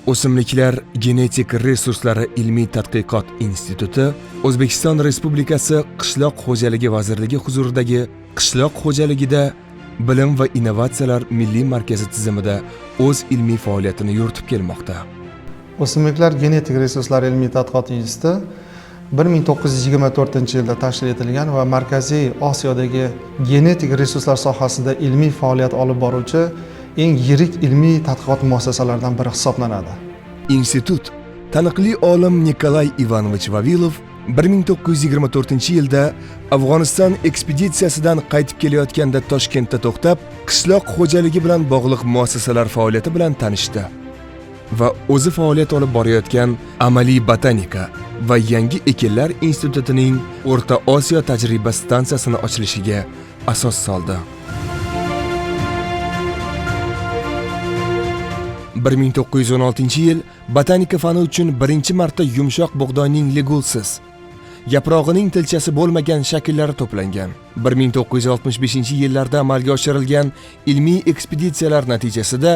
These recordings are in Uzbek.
O'simliklar genetik resurslari ilmiy tadqiqot instituti O'zbekiston Respublikasi Qishloq xo'jaligi vazirligi huzuridagi Qishloq xo'jaligida bilim va innovatsiyalar milliy markazi tizimida o'z ilmiy faoliyatini yuritib kelmoqda. O'simliklar genetik resurslari ilmiy tadqiqot instituti 1924-yilda tashkil etilgan va Markaziy Osiyodagi genetik resurslar sohasida ilmiy faoliyat olib boruvchi eng yirik ilmiy tadqiqot muassasalaridan biri hisoblanadi. Institut taniqli olim Nikolay Ivanovich Vavilov 1924-yilda Afg'oniston ekspeditsiyasidan qaytib kelayotganda Toshkentda to'xtab, qishloq xo'jaligi bilan bog'liq muassasalar faoliyati bilan tanishdi va o'zi faoliyat olib borayotgan Amaliy botanika va yangi ekinlar institutining O'rta Osiyo tajriba stansiyasini ochilishiga asos soldi. 1916-yil botanika fani uchun birinchi marta yumshoq bug'doyning ligulsiz, yaprog'ining tilchasi bo'lmagan shakllari to'plangan. 1965-yillarda amalga oshirilgan ilmiy ekspeditsiyalar natijasida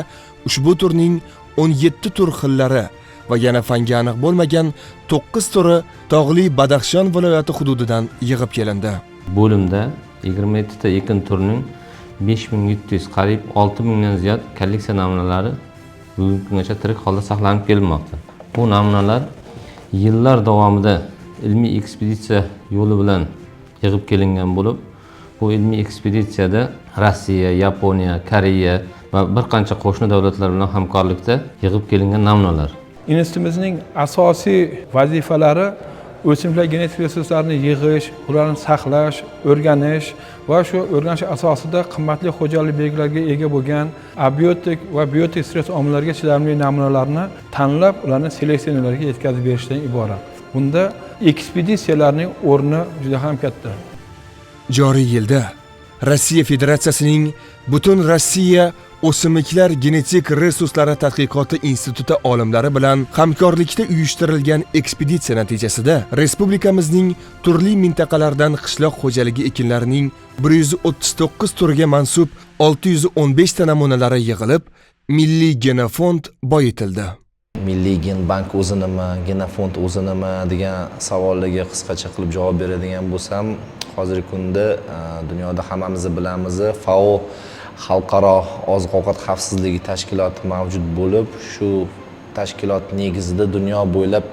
ushbu turning 17 tur xillari va yana fanga aniq bo'lmagan 9 turi tog'li Badaxshon viloyati hududidan yig'ib kelindi. Bo'limda 27 ta ekin turining 5700, qariyb 6000 dan ziyod kolleksiya namunalari bugungi kungacha tirik holda saqlanib kelinmoqda. Bu namunalar yillar davomida ilmiy ekspeditsiya yo'li bilan yig'ib kelingan bo'lib, bu ilmiy ekspeditsiyada Rossiya, Yaponiya, Koreya va bir qancha qo'shni davlatlar bilan hamkorlikda yig'ib kelingan namunalar. Institutimizning asosiy vazifalari o'simliklar genetik resurslarini yig'ish, ularni saqlash, o'rganish va shu o'rganish asosida qimmatli xo'jalik belgilariga ega bo'lgan abiotik va biotik stress omillariga chidamli namunalarni tanlab, ularni seleksionerlarga yetkazib berishdan iborat. Bunda ekspeditsiyalarning o'rni juda ham katta. Joriy yilda Rossiya Federatsiyasining Butun Rossiya o'simliklar genetik resurslari tadqiqoti instituti olimlari bilan hamkorlikda uyushtirilgan ekspeditsiya natijasida respublikamizning turli mintaqalaridan qishloq xo'jaligi ekinlarining 139 turiga mansub 615 ta namunalari yig'ilib, milliy genofond boyitildi. Milliy genbank o'zi nima, genofond o'zi nima degan savollarga qisqacha qilib javob beradigan bo'lsam, hozirgi kunda dunyoda hammamiz bilamiz, FAO, Xalqaro oziq-ovqat xavfsizligi tashkiloti mavjud bo'lib, shu tashkilot negizida dunyo bo'ylab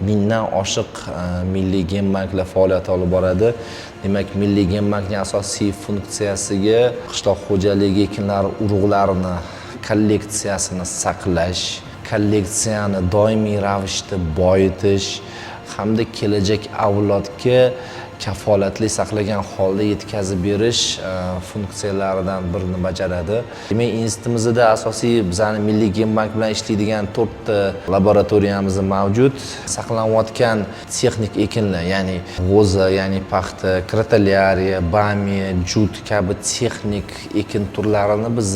mingdan oshiq milliy genbanklar faoliyat olib boradi. Demak, milliy genbankning asosiy funksiyasiga qishloq xo'jaligi ekinlari urug'larini kolleksiyasini saqlash, kolleksiyani doimiy ravishda boyitish hamda kelajak avlodga kafolatli saqlagan holda yetkazib berish funksiyalaridan birini bajaradi. Demak, institutimizda asosiy bizani milliy genbank bilan ishlaydigan to'rtta laboratoriyamiz mavjud. Saqlanayotgan texnik ekinlar, ya'ni g'o'za, ya'ni paxta, krotaliariya, bamiya, jut kabi texnik ekin turlarini biz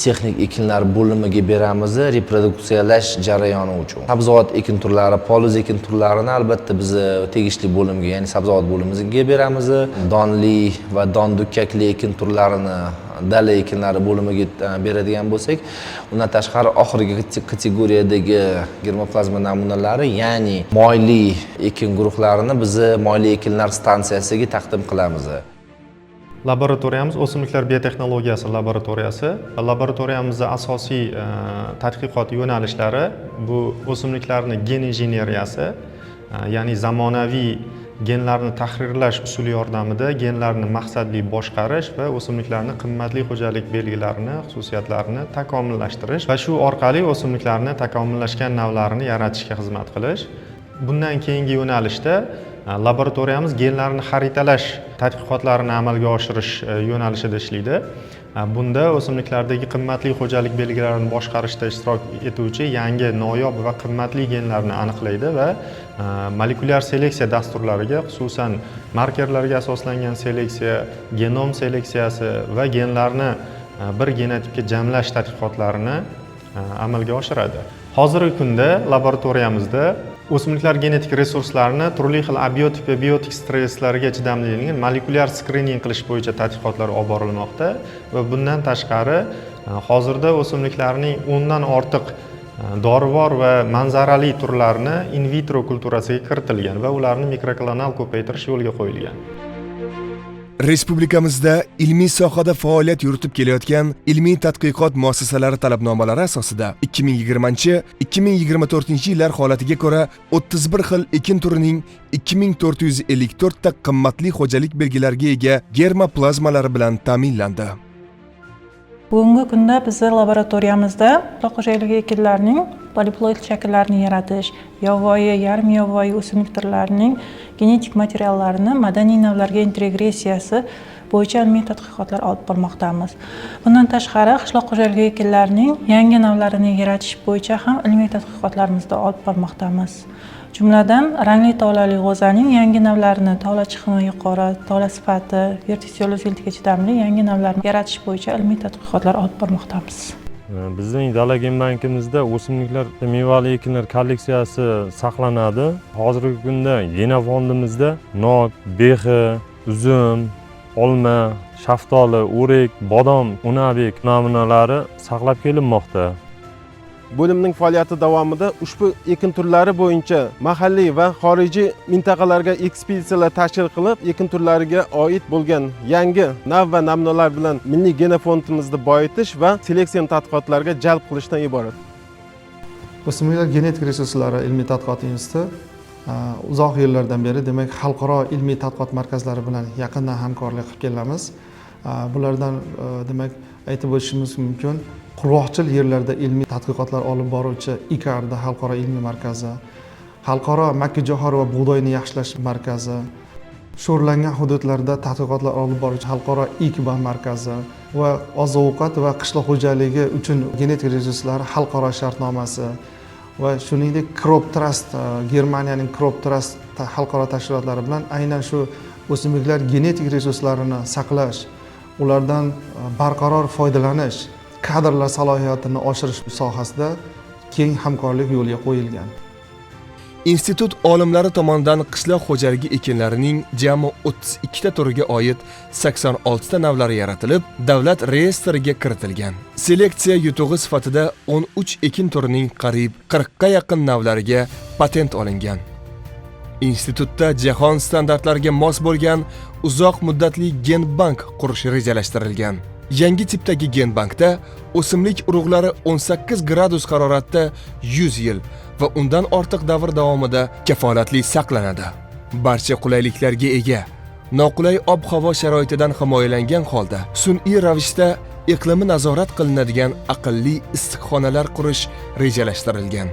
texnik ekinlar bo'limiga beramiz reproduksiyalash jarayoni uchun. Sabzavot ekin turlari, poliz ekin turlarini albatta biz tegishli bo'limga, ya'ni sabzavot bo'limiga beramiz. Donli va don dukkakli ekin turlarini dala ekinlari bo'limiga beradigan bo'lsak, undan tashqari oxirgi kategoriyadagi germoplazma namunalari, ya'ni moyli ekin guruhlarini biz moyli ekinlar stansiyasiga taqdim qilamiz. Laboratoriyamiz o'simliklar biotexnologiyasi laboratoriyasi. Laboratoriyamizda asosiy tadqiqot yo'nalishlari bu o'simliklarni gen injeneriyasi, ya'ni zamonaviy genlarni tahrirlash usuli yordamida genlarni maqsadli boshqarish va o'simliklarni qimmatli xo'jalik belgilarini, xususiyatlarini takomillashtirish va shu orqali o'simliklarni takomillashgan navlarini yaratishga xizmat qilish. Bundan keyingi yo'nalishda laboratoriyamiz genlarni xaritalash tadqiqotlarini amalga oshirish yo'nalishida ishlaydi. Bunda o'simliklardagi qimmatli xo'jalik belgilarini boshqarishda ishtirok etuvchi yangi, noyob va qimmatli genlarni aniqlaydi va molekulyar seleksiya dasturlariga, xususan markerlarga asoslangan seleksiya, genom seleksiyasi va genlarni bir genotipga jamlash tadqiqotlarini amalga oshiradi. Hozirgi kunda laboratoriyamizda o'simliklar genetik resurslarini turli xil abiotik va biotik stresslarga chidamliligini molekulyar skrining qilish bo'yicha tadqiqotlar olib borilmoqda va bundan tashqari hozirda o'simliklarning 10 dan ortiq Dorivor va manzarali turlarni in vitro kulturasiga kiritilgan va ularni mikroklonal ko'paytirish yo'lga qo'yilgan. Respublikamizda ilmiy sohada faoliyat yuritib kelayotgan ilmiy tadqiqot muassasalari talabnomalari asosida 2020-2024 yillar holatiga ko'ra 31 xil ekin turining 2454 ta qimmatli xo'jalik belgilariga ega germoplazmalari bilan ta'minlandi. Bugungi kunda bizni laboratoriyamizda qishloq xo'jaligi ekinlarining poliploid shakllarini yaratish, yovvoyi, yarim yovvoyi o'simlik turlarining genetik materiallarini madaniy navlarga integretsiyasi bo'yicha ilmiy tadqiqotlar olib bormoqdamiz. Bundan tashqari, qishloq xo'jaligi ekinlarining yangi navlarini yaratish bo'yicha ham ilmiy tadqiqotlarimizni olib bormoqdamiz. Jumladan, rangli tolali g'o'zaning yangi navlarini, tola chiqimi yuqori, tola sifati, vertitsillyoz iltiga chidamli yangi navlarni yaratish bo'yicha ilmiy tadqiqotlar olib bormoqdamiz. Bizning dala genbankimizda o'simliklar, mevali ekinlar kolleksiyasi saqlanadi. Hozirgi kunda genofondimizda nok, behi, uzum, olma, shaftoli, o'rik, bodom, unabek namunalari saqlab kelinmoqda. Bo'limning faoliyati davomida ushbu ekin turlari bo'yicha mahalliy va xorijiy mintaqalarga ekspeditsiyalar tashkil qilib, ekin turlariga oid bo'lgan yangi nav va namunalar bilan milliy genofondimizni boyitish va seleksion tadqiqotlarga jalb qilishdan iborat. O'simliklar genetik resurslari ilmiy tadqiqot instituti uzoq yillardan beri, demak, xalqaro ilmiy tadqiqot markazlari bilan yaqindan hamkorlik qilib kelamiz. Bulardan, demak, aytib o'tishimiz mumkin: qurg'oqchil yerlarda ilmiy tadqiqotlar olib boruvchi ICARDA xalqaro ilmiy markazi, xalqaro makkajo'xori va bug'doyni yaxshilash markazi, sho'rlangan hududlarda tadqiqotlar olib boruvchi xalqaro IKBA markazi va oziq ovqat va qishloq xo'jaligi uchun genetik resurslari xalqaro shartnomasi va shuningdek Crop Trust, Germaniyaning Crop Trust xalqaro tashkilotlari bilan aynan shu o'simliklar genetik resurslarini saqlash, ulardan barqaror foydalanish, kadrlar salohiyatini oshirish sohasida keng hamkorlik yo'lga qo'yilgan. Institut olimlari tomonidan qishloq xo'jaligi ekinlarining jami 32 ta turiga oid 86 ta navlari yaratilib, davlat reyestriga kiritilgan. Seleksiya yutug'i sifatida 13 ekin turining qariyb 40 ga yaqin navlariga patent olingan. Institutda jahon standartlariga mos bo'lgan uzoq muddatli genbank qurish rejalashtirilgan. Yangi tipdagi genbankda o'simlik urug'lari 18 gradus haroratda 100 yil va undan ortiq davr davomida kafolatli saqlanadi. Barcha qulayliklarga ega, noqulay ob-havo sharoitidan himoyalangan holda sun'iy ravishda iqlimi nazorat qilinadigan aqlli issiqxonalar qurish rejalashtirilgan.